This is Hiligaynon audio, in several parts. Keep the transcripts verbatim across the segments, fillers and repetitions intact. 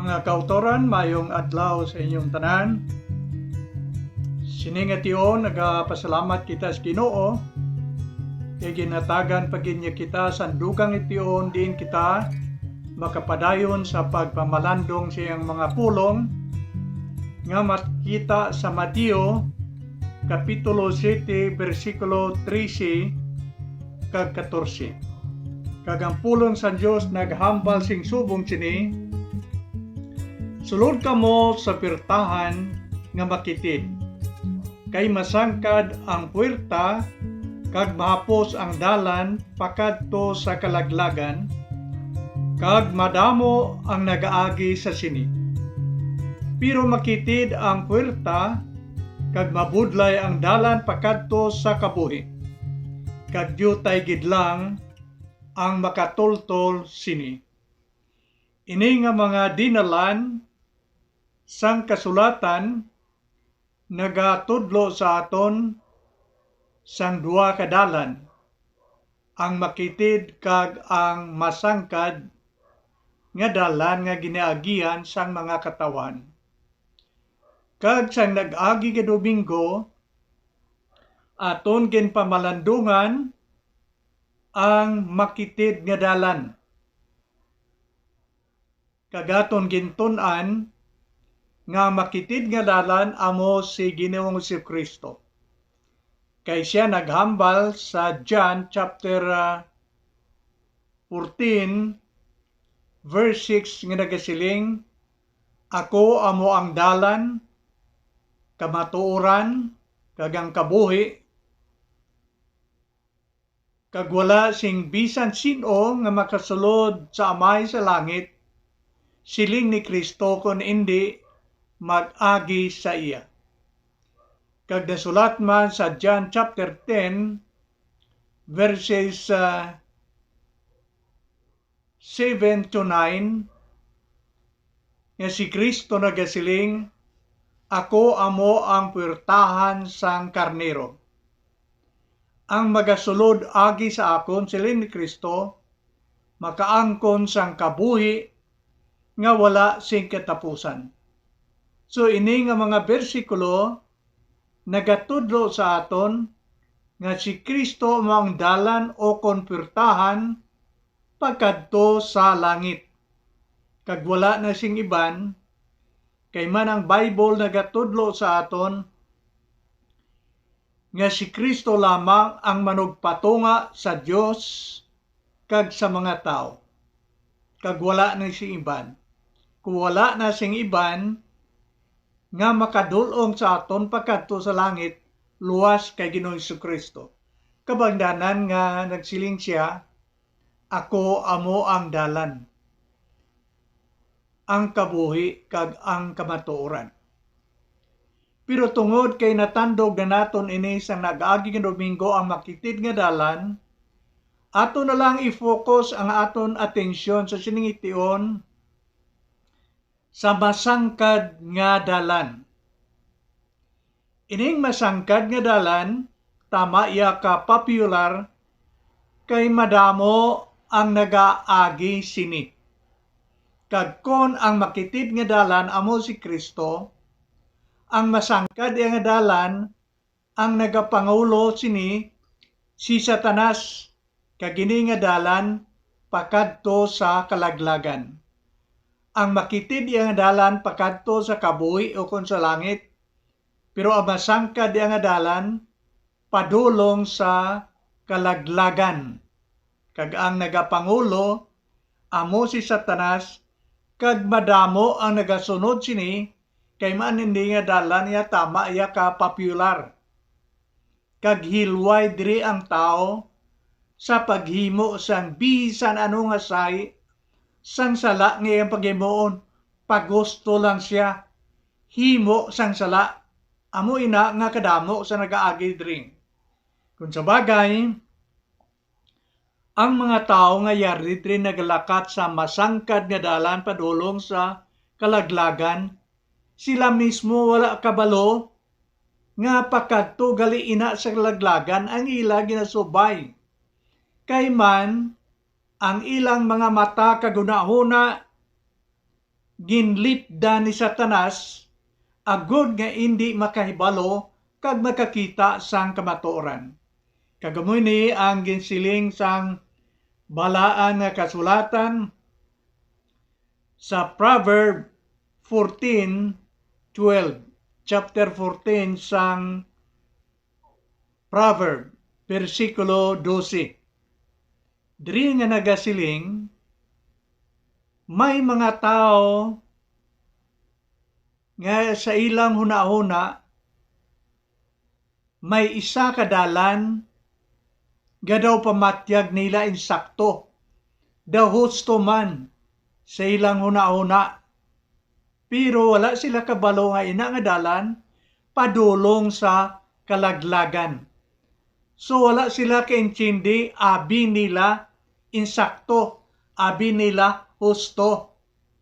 Mga kautoran, mayong adlaw sa inyong tanan. Sini nga tion, nagapasalamat kita sa Ginoo, kay ginhatagan pa gid niya kita sa dugang tion diin kita makapadayon sa pagpamalandong sa iyang mga pulong nga makita sa Mateo, Kapitulo siete, bersikulo trese kag katorse. Kag ang pulong sang Dios naghambal sing subong sini: Sulod kamo sa puwertahan nga makitid, kay masangkad ang puwerta kag mahapos ang dalan pakadto sa kalaglagan, kag madamo ang nagaagi sa sini. Pero makitid ang puwerta, kag mabudlay ang dalan pakadto sa kabuhi, kag diutay gid lang ang makatultol sini. Ini nga mga dinalan sang kasulatan nagatudlo sa aton sang duha ka dalan, ang makitid kag ang masangkad nga dalan nga ginaagihan sang mga katawhan. Kag sang nag-agi nga Domingo, aton ginpamalandungan ang makitid nga dalan. Kag aton gintun-an nga makitid nga dalan amo si Ginoong Jesu-Cristo. Kay siya naghambal sa John chapter, ah, fourteen, verse six nga nagasiling, "Ako amo ang dalan, kamatuoran, kag ang kabuhi, kag wala sing bisan sin-o nga makasulod sa Amay sa langit, siling ni Cristo, kon indi mag-agi sa iya." Kag nasulat man sa John chapter ten, verses, ah, seven to nine, nga si Cristo nagasiling, "Ako amo ang puwertahan sang karnero. Ang magasulod agi sa akon," siling ni Cristo, "makaangkon sang kabuhi nga wala sing katapusan." So, ini nga mga bersikulo nagatudlo sa aton nga si Cristo amo ang dalan o kon puwertahan pakadto sa langit, kag wala na sing iban, kay man ang Bible nagatudlo sa aton nga si Cristo lamang ang manugpatunga sa Dios kag sa mga tawo, kag wala na sing iban. Kung wala na sing iban nga makadul-ong sa aton pakadto sa langit, luwas kay Ginoong Jesu-Cristo. Kabangdanan nga nagsiling sia, "Ako amo ang dalan, ang kabuhi, kag ang kamatuoran." Pero tungod kay natandog na naton ini sang nag-agi nga Domingo, ang makitid nga dalan, ato na lang i-focus ang aton atensyon sa sining tion sa masangkad nga dalan. Ining masangkad nga dalan, tama iya ka popular, kay madamo ang nagaagi sini. Kag kon ang makitid nga dalan amo si Cristo, ang masangkad iya nga dalan, ang nagapangulo sini si Satanas, kag ini nga dalan pakadto sa kalaglagan. Ang makitid iya nga dalan pakadto sa kabuhi ukon sa langit, pero ang masangkad iya nga dalan padulong sa kalaglagan, kag ang nagapangulo amo si Satanas, kag madamo ang nagasunod sini, kay man hindi nga dalan iya tama iya ka popular. Kag hilway diri ang tawo sa paghimo sang bisan ano nga sahi sang sala nga iyang paghimuon. Pagusto lang siya himo sang sala. Amo ina nga kadamo sa nagaagi diri. Kung sa bagay, ang mga tawo nga yari diri nagalakat sa masangkad nga dalan padulong sa kalaglagan, sila mismo wala kabalo nga pakadto gali ina sa kalaglagan ang ila ginasubay. Kay man, ang ilang mga mata kag hunahuna ginlipdan ni Satanas, agod nga indi makahibalo kag makakita sang kamatuoran. Kag amo ini ang ginsiling sang Balaan nga Kasulatan sa Proverb fourteen twelve, chapter fourteen sang Proverb, bersikulo dose. Diri nga nagasiling, may mga tawo nga sa ilang hunahuna may isa ka dalan nga daw pamatyag nila insakto, daw husto man sa ilang hunahuna. Pero wala sila kabalo nga ina nga dalan padulong sa kalaglagan. So, wala sila kaintindi, abi nila insakto, abi nila husto.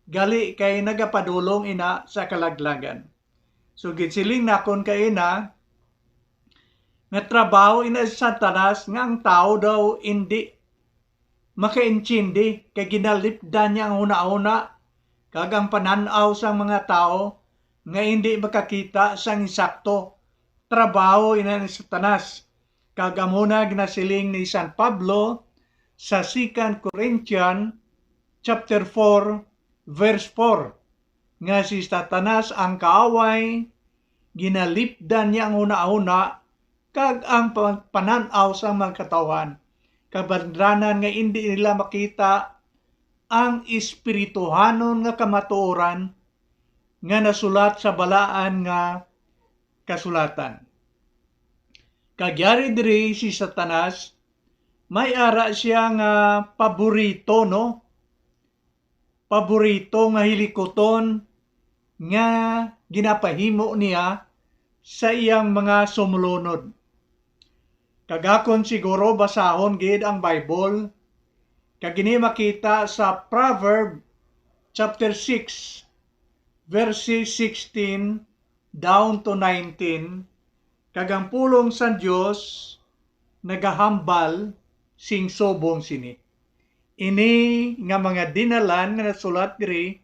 Gali kay nagapadulong ina sa kalaglagan. So, ginsiling nakon kaina nga trabaho ina sa Satanas nga ang tawo daw indi makaintindi, kay ginalipdan niya ang hunahuna kag ang panan-aw sang mga tawo nga indi makakita sang insakto. Trabaho ina ni Satanas, kag amo na ginasiling ni San Pablo sa Second Corinthians chapter four, verse four, nga si Satanas ang kaaway, ginalipdan niya ang hunahuna kag ang pa-, panan-aw sang mga katawhan. Kabandranan nga indi nila makita ang espirituhanon nga kamatuoran nga nasulat sa balaan nga kasulatan. Kag yari diri si Satanas, may ara siya nga paborito, no? Paborito nga hilikuton nga ginapahimo niya sa iyang mga sumulunod. Kag akon siguro basahon gid ang Bible, kag ini makita sa Proverb chapter six, verses sixteen down to nineteen, kag ang pulong sang Dios nagahambal sing subong sini. Ini nga mga dinalan nga nasulat diri,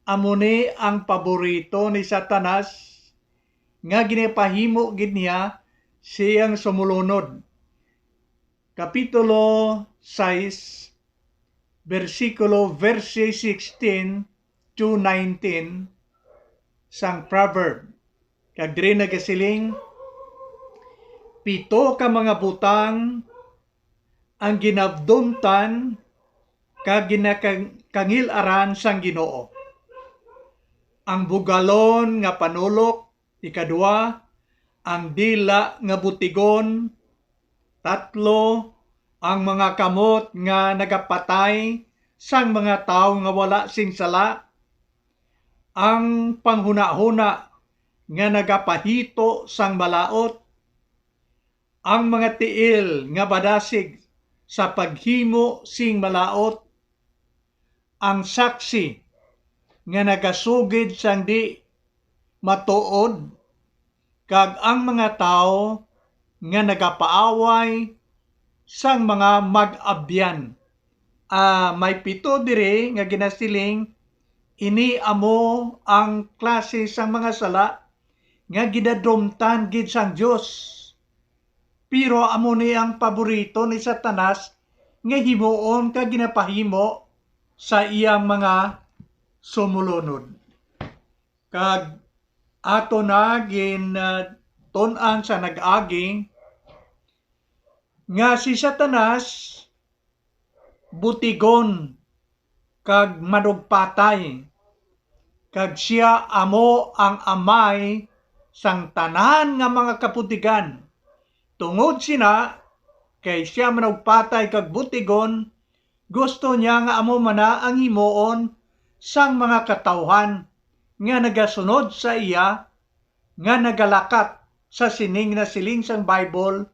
amo ni ang paborito ni Satanas, nga ginapahimo gid niya siyang sumulunod. Kapitulo sais, bersikulo, verse sixteen to nineteen sang Proverb. Kag diri nagasiling, pito ka mga butang ang ginabduntan kag ginakang-, kangil-aran sang Ginoo. Ang bugalon nga panulok, ikadua, ang dila nga butigon, tatlo, ang mga kamot nga nagapatay sang mga tawo nga wala sing sala, ang panghunahuna nga nagapahito sang malaut, ang mga tiil nga madasig sa paghimo sing malaut, ang saksi nga nagasugid sang di matuod, kag ang mga tawo nga nagapaaway sang mga mag-abyan. Ah, may pito diri nga ginasiling, ini amo ang klase sang mga sala nga ginadumtan gid sang Dios. Pero amo ni ang paborito ni Satanas nga himuon kag ginapahimo sa iyang mga sumulunod. Kag ato na gin, ah, tun-an sa nag-agi nga si Satanas butigon kag manugpatay, kag sia amo ang amay sang tanan nga mga kabutigan. Tungod sina, kay sia manugpatay kag butigon, gusto niya nga amo man na ang himuon sang mga katawuhan nga nagasunod sa iya, nga nagalakat sa sining nasiling sang Bible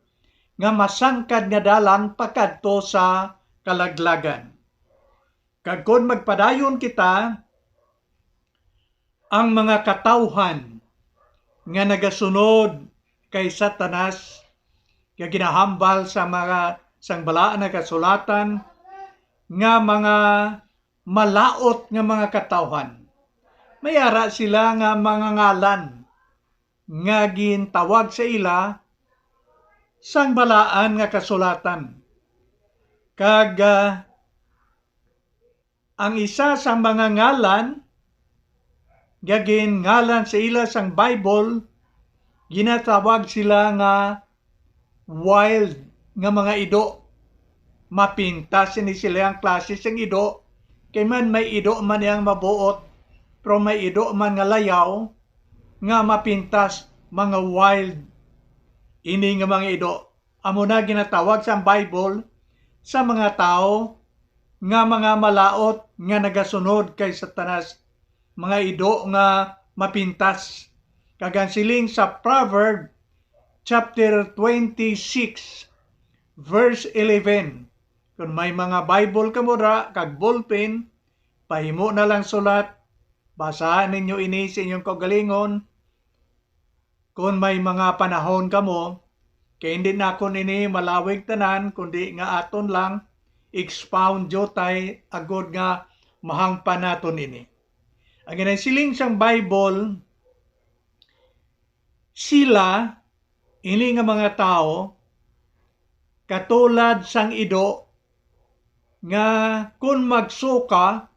nga masangkad nga dalan pakadto sa kalaglagan. Kag kon magpadayon kita, ang mga katawuhan nga nagasunod kay Satanas nga ginahambal sa mga sang Balaan nga Kasulatan nga mga malaut nga mga katawuhan. may ara sila nga mga ngalan nga gintawag sa ila sang Balaan nga Kasulatan. Kag, ah, ang isa sa mga ngalan nga ginngalan sa ila sang Bible, ginatawag sila nga wild nga mga ido. Mapintas ini sila ang klase sang ido, kay man may ido man yang mabuot, pero may ido man nga layaw nga mapintas, mga wild. Ini nga mga ido, amo na ginatawag sa Bible sa mga tawo nga mga malaut nga nagasunod kay Satanas, mga ido nga mapintas. Kag ang siling sa Proverb chapter twenty-six, verse eleven. Kung may mga Bible kamo dira kag ballpen, pahimo na lang sulat, basaha ninyo ini sa inyong kaugalingon. Kung may mga panahon kamo, kay hindi na ako nini malawig tanan, kundi nga aton lang expound diutay agod nga mahangpan naton ini. Ang ginasiling sang Bible, sila, ini nga mga tawo, katulad sang ido nga kon magsuka,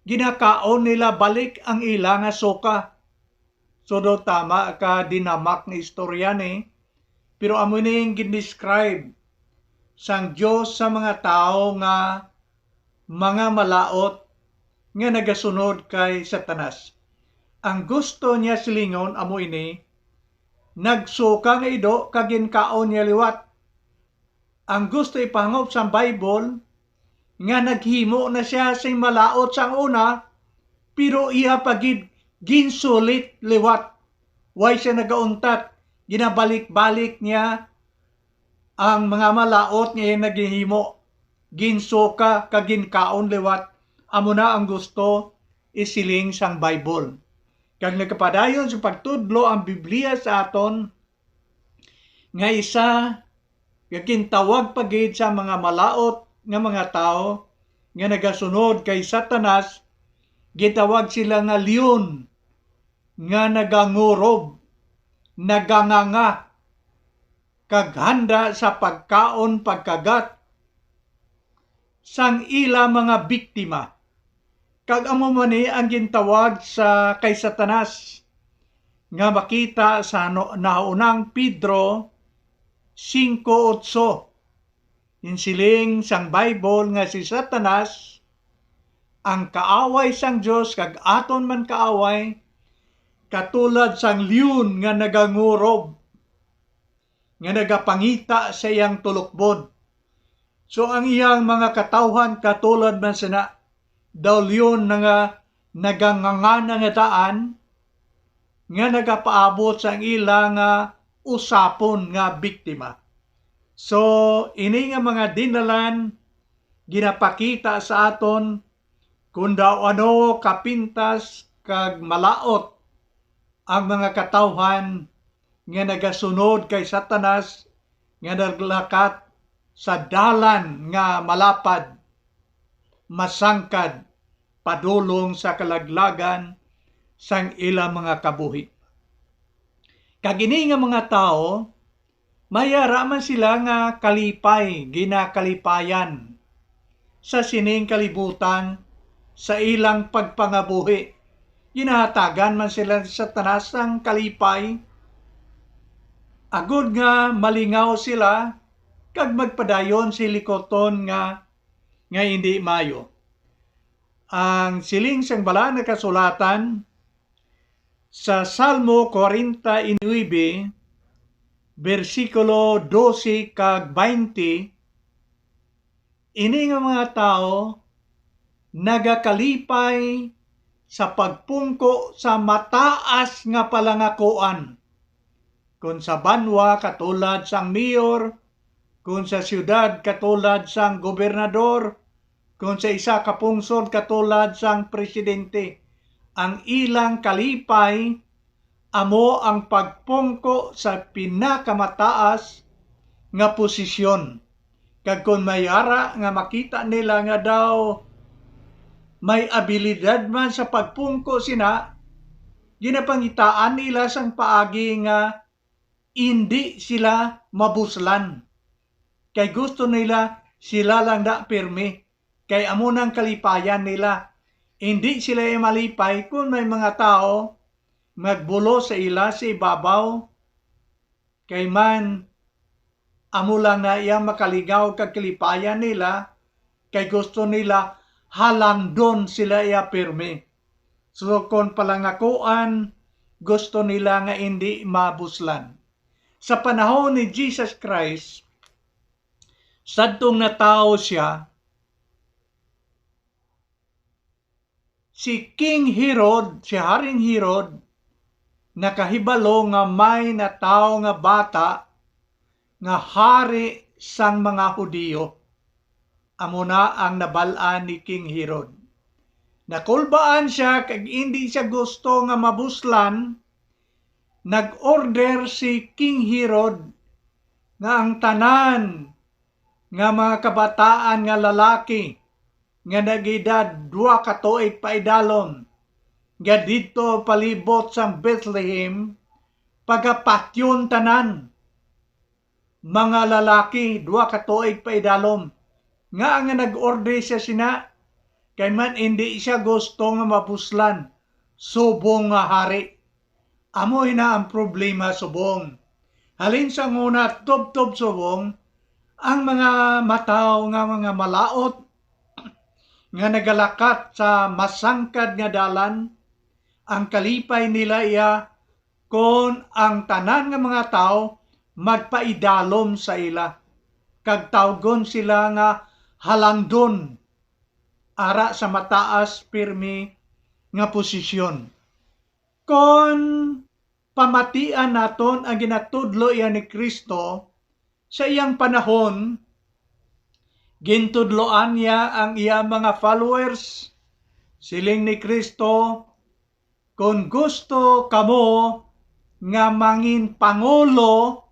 ginakaon nila balik ang ila nga suka. So, daw tama ka dinamak nga istorya ni, pero amo ni ang gindescribe sang Dios sa mga tawo nga mga malaut nga nagasunod kay Satanas. Ang gusto niya silingon amo ini, nagsuka nga ido kag ginkaon niya liwat. Ang gusto ipahangop sang Bible, nga naghimo na sia sing malaut sang una, pero iya pa gid ginsulit liwat. Way sia nagauntat, ginabalik-balik niya ang mga malaut nga iya nagahimo. Ginsuka kag ginkaon liwat. Amo na ang gusto isiling sang Bible. Kag nagapadayon sa pagtudlo ang Biblia sa aton, nga isa nga gintawag pa gid sa mga malaut nga mga tawo nga nagasunod kay Satanas, gintawag sila nga leon nga nagangurob, naganganga, kag handa sa pagkaon pagkagat sang ila mga biktima. Kag amo man ni ang gintawag sa kay Satanas nga makita sa no-, nahaunang Pedro singko otso. Ginsiling sang Bible nga si Satanas, ang kaaway sang Dios kag aton man kaaway, katulad sang leon nga nagangurob, nga nagapangita sa iyang tulukbon. So, ang iyang mga katawhan katulad man sina daw leon na nga nagangangana nga daan, nga nagapaabot sa ila nga usapon nga biktima. So, ini nga mga dinalan ginapakita sa aton kung daw ano kapintas kag malaut ang mga katawhan nga nagasunod kay Satanas, nga naglakat sa dalan nga malapad, masangkad, padulong sa kalaglagan sang ila mga kabuhi. Kag ini nga mga tawo, may ara man sila nga kalipay, ginakalipayan sa sining kalibutan sa ilang pagpangabuhi. Ginahatagan man sila sa tanan sang kalipay, agod nga malingaw sila kag magpadayon sa hilikuton nga, nga indi maayo. Ang siling sang Balaan nga Kasulatan, sa Salmo forty-nine, bersikulo dose kag twenty, ini nga mga tawo nagakalipay sa pagpungko sa mataas nga palangakuan, kon sa banwa katulad sang mayor, kon sa siyudad katulad sang gobernador, kon sa isa ka pungsod katulad sang presidente. Ang ilang kalipay amo ang pagpungko sa pinakamataas nga posisyon. Kag kon may ara nga makita nila nga daw may abilidad man sa pagpungko sina, ginapangitaan nila sang paagi nga indi sila mabuslan, kay gusto nila sila lang na pirmi, kay amo nang kalipayan nila. Indi sila malipay kon may mga tawo magbulos sa ila sa ibabaw, kay man amo lang na iya makaligaw kag kalipayan nila, kay gusto nila halangdon sila iya pirmi. So, kon palangakuan, gusto nila nga indi mabuslan. Sa panahon ni Jesus Christ, sadtong natawo siya, si King Herod, si Haring Herod, nakahibalo nga may natawo nga bata nga hari sang mga Hudiyo. Amo na ang nabal-an ni King Herod. Nakulbaan sia kag indi sia gusto nga mabuslan. Nag-order si King Herod nga ang tanan nga mga kabataan nga lalaki nga nag-edad dua ka tuig paidalom nga didto palibot sang Bethlehem, pagapatyon tanan. Mga lalaki, dua ka tuig paidalom. Ngaa nga nag-order siya sina? Kay man indi siya gusto nga mabuslan subong nga hari. Amo ina ang problema subong. Halin sa una, tubtob subong, ang mga mataw nga mga malaot nga nagalakat sa masangkad nga dalan, ang kalipay nila iya kon ang tanan nga mga tawo magpaidalom sa ila, kag tawgon sila nga halangdon ara sa mataas pirmi nga posisyon. Kon pamatian naton ang ginatudlo iya ni Cristo, sa iyang panahon, gintudloan niya ang iya mga followers. Siling ni Cristo, "Kon gusto kamo nga mangin pangulo,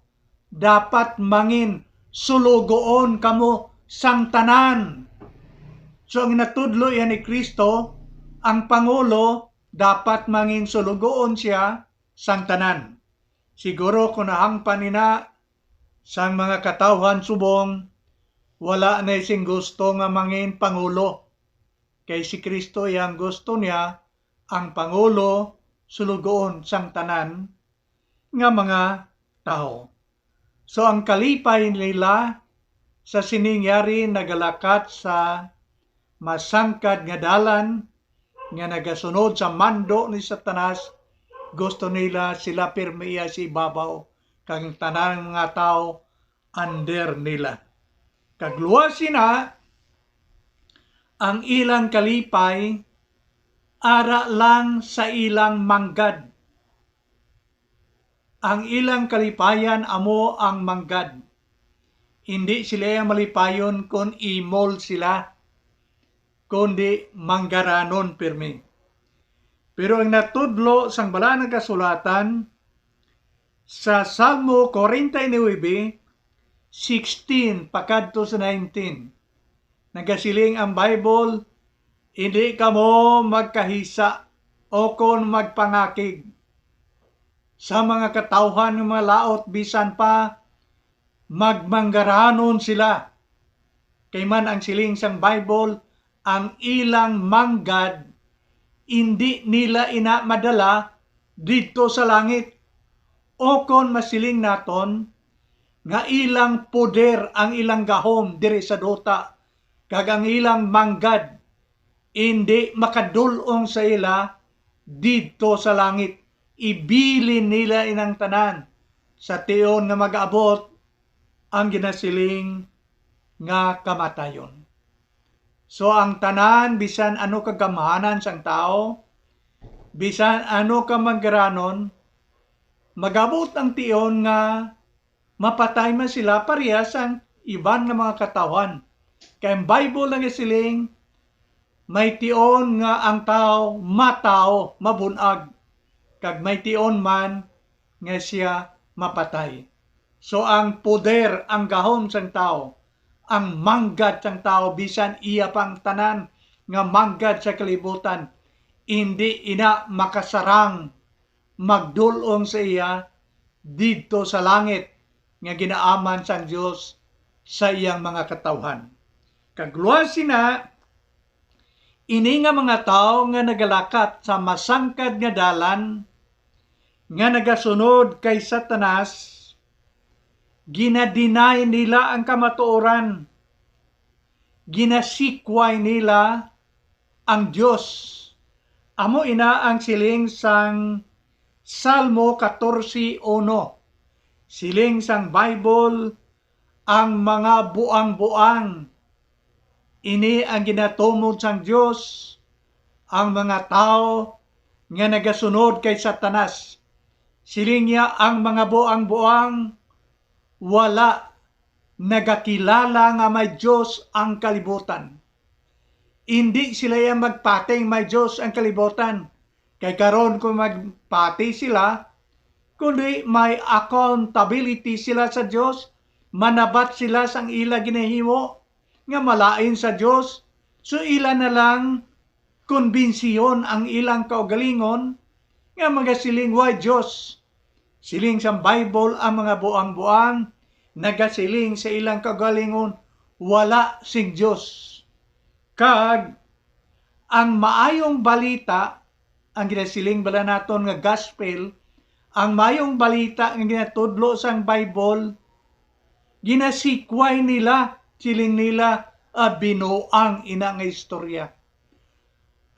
dapat mangin sulugoon kamo sang tanan." So, ang natudlo iya ni Cristo, ang pangulo dapat mangin sulugoon siya sang tanan. Siguro kung nahangpan ina sang mga katawhan subong, wala na sing gusto nga mangin pangulo. Kay si Cristo iya ang gusto niya, ang pangulo, sulugoon sang tanan nga mga tawo. So, ang kalipay nila sa sining yari nagalakat sa masangkad nga dalan nga nagasunod sa mando ni Satanas, gusto nila sila pirmi iya sa ibabaw, kag ang tanan nga tawo under nila. Kag luwas sina, ang ilang kalipay ara lang sa ilang manggad. Ang ilang kalipayan amo ang manggad. Indi sila malipayon kon imol sila, kundi manggaranon pirmi. Pero ang natudlo sang Balaan nga Kasulatan, sa Salmo forty-nine, sixteen pakadto sa nineteen, nagasiling ang Bible, "Indi kamo magkahisa o kon magpangakig sa mga katawhan nga mga laot, bisan pa magmanggaranon sila." Kay man ang siling sang Bible, ang ilang manggad indi nila ina madala didto sa langit. O kon masiling naton nga ilang poder ang ilang gahom diri sa duta, kag ang ilang manggad indi makadul-ong sa ila didto sa langit. Ibilin nila inang tanan sa tion nga mag-abot ang ginasiling nga kamatayon. So, ang tanan, bisan ano kagamhanan sang tawo, bisan ano kamangaranon, mag-abot ang tion nga mapatay man sila parehas sang iban nga mga katawhan. Kay ang Bible nagasiling, may tion nga ang tawo matawo, mabun-ag, kag may tion man nga siya mapatay. So, ang poder, ang gahom sang tawo, ang manggad sang tawo, bisan iya pa ang tanan nga manggad sa kalibutan, indi ina makasarang magdul-ong sa iya didto sa langit nga ginaaman sang Dios sa iyang mga katawhan. Kag luwas sina, ini nga mga tawo nga nagalakat sa masangkad nga dalan nga nagasunod kay Satanas, ginadinay nila ang kamatuoran, ginasikway nila ang Dios. Amo ina ang siling sang Salmo katorse uno. Siling sang Bible, ang mga buang-buang. Ini ang ginatumod sang Dios, ang mga tawo nga nagasunod kay Satanas. Siling niya, ang mga buang-buang wala nagakilala nga may Dios ang kalibutan. Indi sila iya magpati nga may Dios ang kalibutan. Kay karon kung magpati sila, kundi may accountability sila sa Dios, manabat sila sang ila ginahimo nga malain sa Dios, so ila na lang konbinsiyon ang ilang kaugalingon nga magasiling, "Way Dios." Siling sang Bible, ang mga buang-buang nagasiling sa ilang kaugalingon, "Wala sing Dios." Kag ang maayong balita, ang ginasiling bala naton nga gospel, ang maayong balita nga ginatudlo sang Bible, ginasikway nila, siling nila, "Ah, binuang ina nga istorya."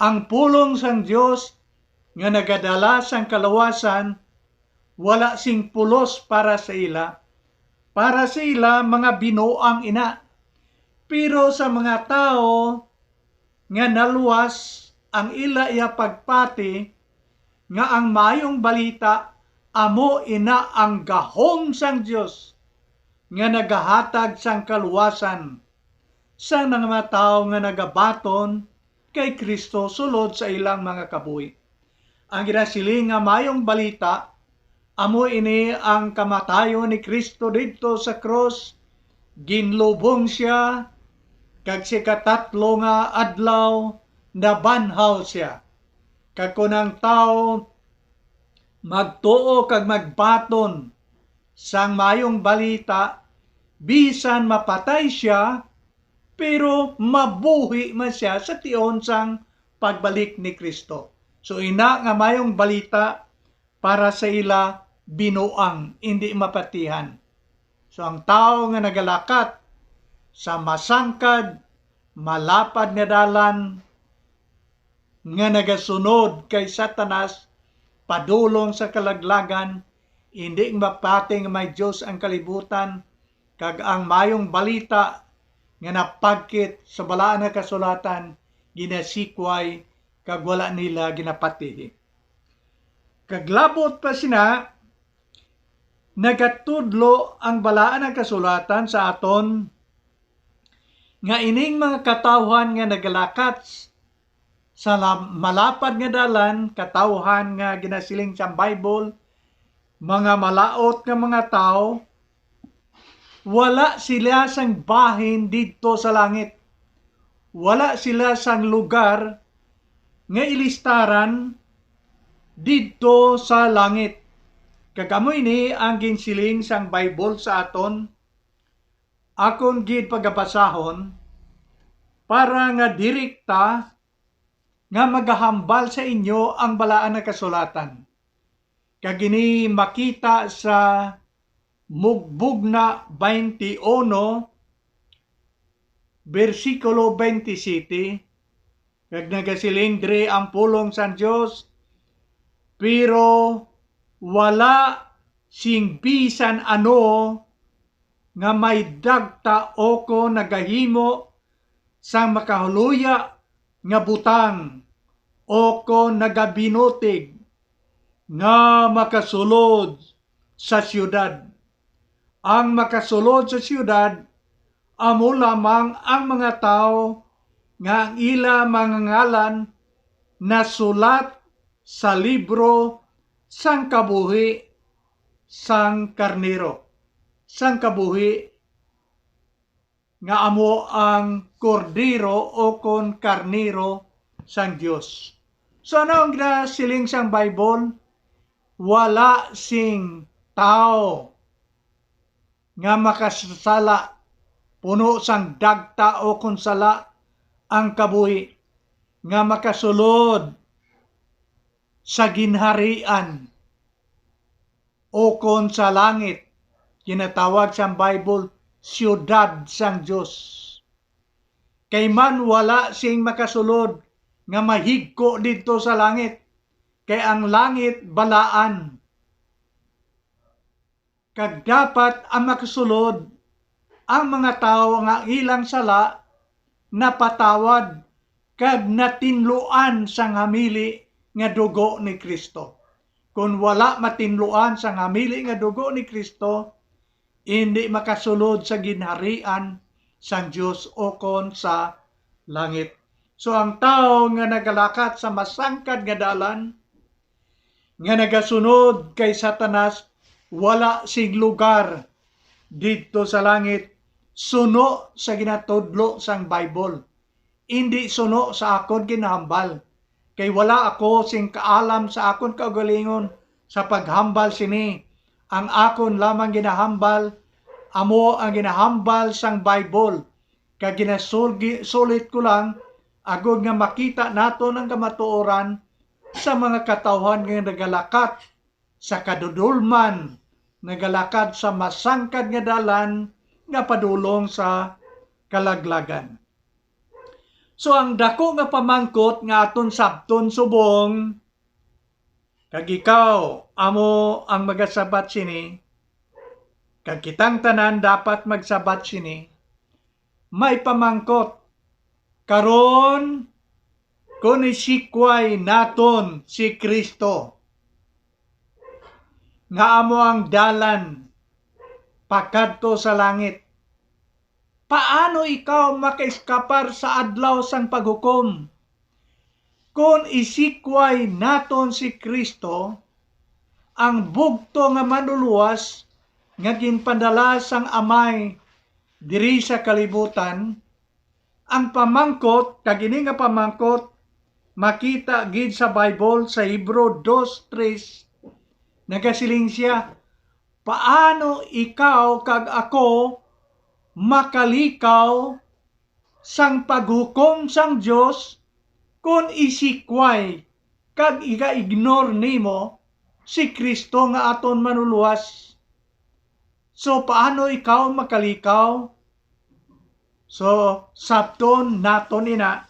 Ang pulong sang Dios nga nagadala sang kaluwasan wala sing pulos para sa ila, para sa ila mga binuang ina. Pero sa mga tawo nga naluwas ang ila iya pagpati nga ang maayong balita amo ina ang gahom sang Dios nga nagahatag sang kaluwasan sa mga tawo nga nagabaton kay Cristo sulod sa ilang mga kabuhi. Ang ginasiling nga maayong balita amo ini ang kamatayon ni Cristo didto sa krus. Ginlubong sia, kag sa ikatatlo nga adlaw nabanhaw sia. Kag kon ang tawo magtuo kag magbaton sang maayong balita, bisan mapatay sia, pero mabuhi man sia sa tion sang pagbalik ni Cristo. So, ina nga maayong balita para sa ila binuang, indi mapatihan. So, ang tawo nga nagalakat sa masangkad, malapad nga dalan, nga nagasunod kay Satanas, padulong sa kalaglagan, indi mapati nga may Dios ang kalibutan, kag ang maayong balita nga napagkit sa Balaan nga Kasulatan ginasikway kag wala nila ginapatihi. Kag labot pa sina, nagatudlo ang Balaan nga Kasulatan sa aton nga ining mga katawhan nga nagalakat sa la-, malapad nga dalan, katawhan nga ginasiling sa Bible, mga malaut nga mga tawo, wala sila sang bahin didto sa langit. Wala sila sang lugar nga ilistaran didto sa langit. Kag amo ini ang ginsiling sang Bible sa aton, akon gid pagabasahon, para nga direkta nga magahambal sa inyo ang Balaan nga Kasulatan. Kag ini makita sa Mugbugna twenty-one, bersikulo twenty-seven, kag nagasiling diri ang pulong sang Dios, "Pero wala sing bisan ano nga may dagta o kon nagahimo sang makahaluya nga butang o kon nagabinutig nga makasulod sa siyudad. Ang makasulod sa siyudad amo lamang ang mga tawo nga ang ila mga ngalan nasulat sa libro sang kabuhi sang karnero, sang kabuhi nga amo ang kordero o kon karnero sang Dios. So, ano ang ginasiling sang Bible? Wala sing tawo nga makasala, puno sang dagta o kon sala ang kabuhi, nga makasulod sa ginharian o kon sa langit, ginatawag sang Bible siyudad sang Dios. Kay man wala sing makasulod nga mahigko didto sa langit, kay ang langit balaan. Kag dapat ang makasulod ang mga tawo nga ang ilang sala napatawad kag natinluan sang hamili nga dugo ni Cristo. Kon wala matinluan sang hamili nga dugo ni Cristo, indi makasulod sa ginharian sang Dios ukon sa langit. So, ang tawo nga nagalakat sa masangkad nga dalan, nga nagasunod kay Satanas, wala sing lugar didto sa langit, suno sa ginatudlo sang Bible, indi suno sa akon ginahambal. Kay wala ako sing kaalam sa akon kaugalingon sa paghambal sini. Ang akon lamang ginahambal amo ang ginahambal sang Bible, kag ginasulgi-, sulit ko lang agod nga makita naton ang kamatuoran sa mga katawhan nga nagalakat sa kadudolman, nagalakat sa masangkad nga dalan nga padulong sa kalaglagan. So, ang dako nga pamangkot nga aton sabton subong, kag ikaw amo ang magasabat sini, kag kitang tanan dapat magsabat sini, may pamangkot, karon, kon isikway naton si Cristo, nga amo ang dalan pakadto sa langit, paano ikaw makaiskapar sa adlaw sang paghukom? Kon isikway naton si Cristo, ang bugto nga manluluwas nga ginpadala sang Amay diri sa kalibutan, ang pamangkot, kag ini nga pamangkot makita gid sa Bible sa Hebreo dos tres, nagasiling sia, "Paano ikaw kag ako makalikaw sang paghukom sang Dios kon isikway kag iga-ignore nimo si Cristo nga aton Manluluwas? So, paano ikaw makalikaw?" So, sabton naton ina,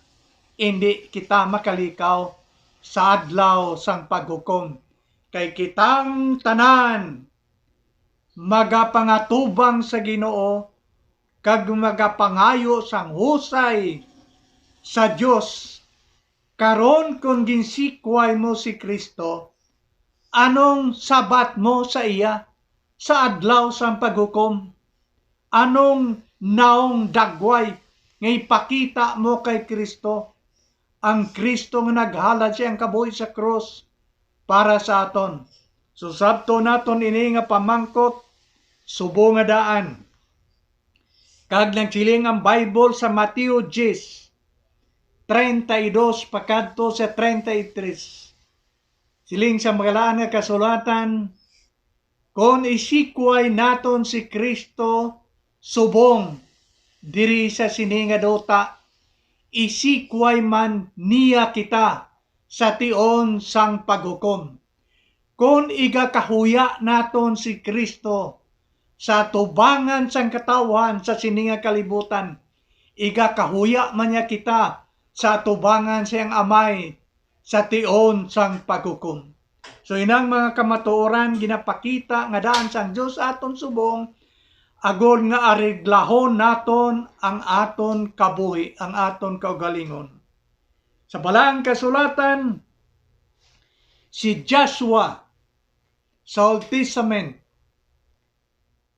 indi kita makalikaw sa adlaw sang paghukom, kay kitang tanan magapangatubang sa Ginoo kag magapangayo sang husay sa Dios. Karon, kon ginsikway mo si Cristo, anong sabat mo sa iya sa adlaw sang paghukom? Anong naong dagway nga ipakita mo kay Cristo? Ang Cristo nga naghalad sa iyang kabuhi sa krus para sa aton. So, sabton naton ini nga pamangkot, subong nga daan. Kag nagsiling ang Bible sa Mateo diyes, treinta y dos pakadto sa treinta y tres. Siling sa Balaan nga Kasulatan, "Kon isikway naton si Cristo subong diri sa sini nga duta, isikway man niya kita sa tion sang paghukom. Kon igakahuya naton si Cristo sa atubangan sang katawhan sa sini nga kalibutan, igakahuya man niya kita sa atubangan sa iyang Amay sa tion sang paghukom." So, inang mga kamatuoran, ginapakita nga daan sang Dios aton subong, agod nga areglahon naton ang aton kabuhi, ang aton kaugalingon. Sa Balaang Kasulatan, si Joshua sa Old Testament,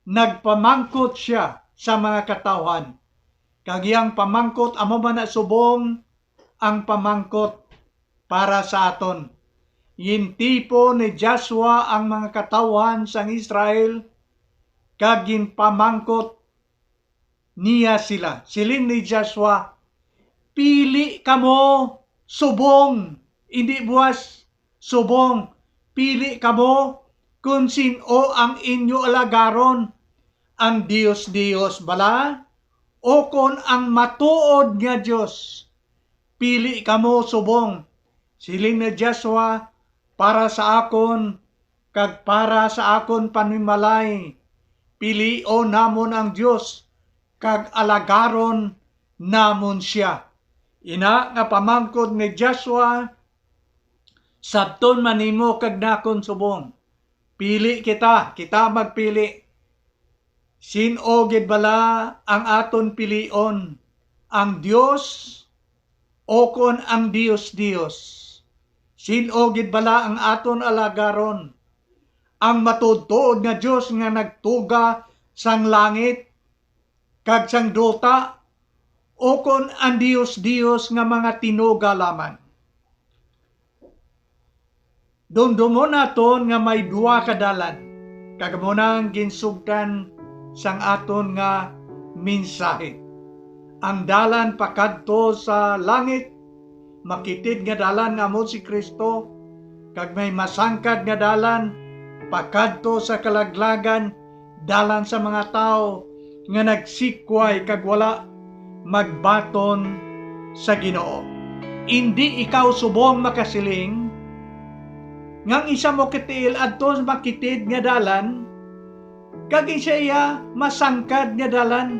nagpamangkot sia sa mga katawhan. Kag iyang pamangkot amo man na subong ang pamangkot para sa aton. Gintipon ni Joshua ang mga katawhan sang Israel kag ginpamangkot, niya sila. Siling ni Joshua, "Pili kamo subong, indi buas, subong, pili kamo kon sin-o ang inyo alagaron, ang dios-dios bala, o kon ang matuod nga Dios. Pili kamo subong," siling ni Joshua, "para sa akon kag para sa akon panimalay, pilion namon ang Dios kag alagaron namon sia." Ina nga pamangkot ni Joshua, "Sabton man nimo kag nakon subong, pili kita, kita magpili. Sin-o gid bala ang aton pilion, ang Dios o kon ang dios-dios? Sin-o gid bala ang aton alagaron, ang matuod-tuod nga Dios nga nagtuga sang langit kag sang duta, o kon ang dios-dios nga mga tinuga lamang?" Dumdumon naton nga may duha ka dalan, kag amo na ang ginsugdan sang aton nga mensahe. Ang dalan pakadto sa langit, makitid nga dalan nga amo si Cristo, kag may masangkad nga dalan pakadto sa kalaglagan, dalan sa mga tawo nga nagsikway kag wala magbaton sa Ginoo. Indi ikaw subong makasiling nga ang isa mo katiil adto sa makitid nga dalan, kag isa iya masangkad nga dalan.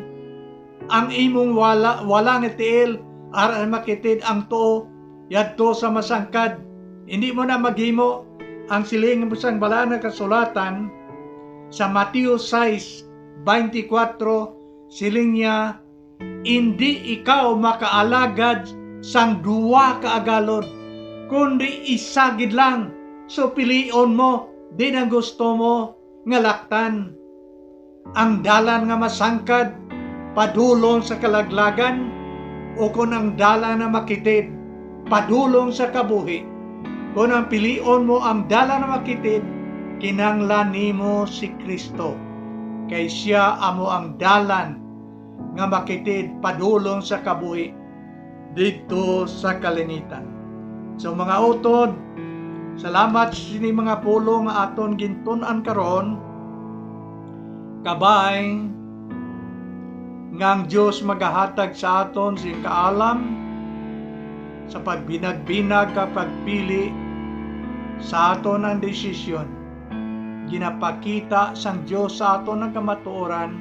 Ang imong wala, wala nga tiil ara sa makitid ang tuo yadto sa masangkad. Indi mo na maghimo. Ang siling sang Balaan nga Kasulatan sa Mateo sais veinticuatro, siling niya, "Indi ikaw makaalagad sang duha ka agalon, kundi isa gid lang. So pilion mo din ang gusto mo nga laktan." Ang dalan nga masangkad padulong sa kalaglagan, o kon ang dalan nga makitid padulong sa kabuhi? Kon ang pilion mo ang dalan nga makitid, kinahanglan nimo si Cristo, kay sia amo ang dalan nga makitid padulong sa kabuhi didto sa kalingitan. So, mga utod, salamat sa sini mga pulong nga aton gintun-an karon. Kabay nga ang Dios magahatag sa aton sing kaalam sa pagbinagbinag kag pagpili sa aton ang desisyon. Ginapakita sang Dios sa aton ang kamatuoran,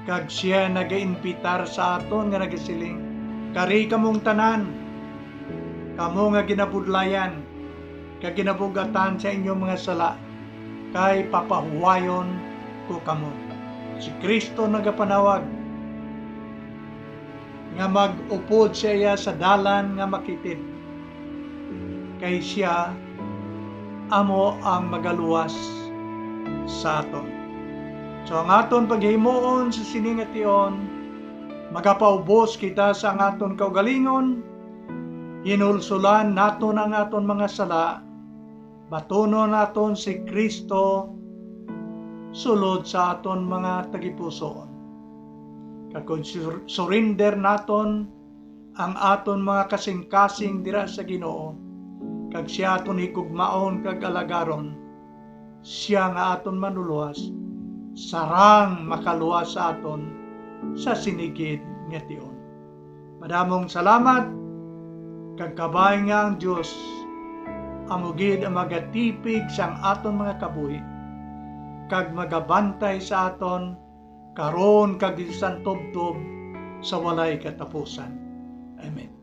kag sia nagaimbitar sa aton nga nagasiling, "Kari kamong tanan, kamo nga ginabudlayan kag ginabug-atan sa inyong mga sala, kay papahuwayon ko kamo." Si Cristo nagapanawag nga mag-upod sa iya sa dalan nga makitid, kay sia amo ang magaluwas sa aton. So, ang aton paghimuon sa sini nga tion, magapaubos kita sa ang aton kaugalingon, hinulsulan naton ang aton mga sala, batunon naton si Cristo sulod sa aton mga tagipusoon. Kag kon sur-, surrender naton ang aton mga kasingkasing dira sa Ginoo, kag sia aton higugmaon kag alagaron, sia nga aton manluluwas, sarang makaluwas sa aton sa sini gid nga tion. Madamong salamat, kag kabay nga ang Dios amo gid ang magatipig sang aton mga kabuhi, kag magabantay sa aton karon kag sa tubtob sa walay katapusan. Amen.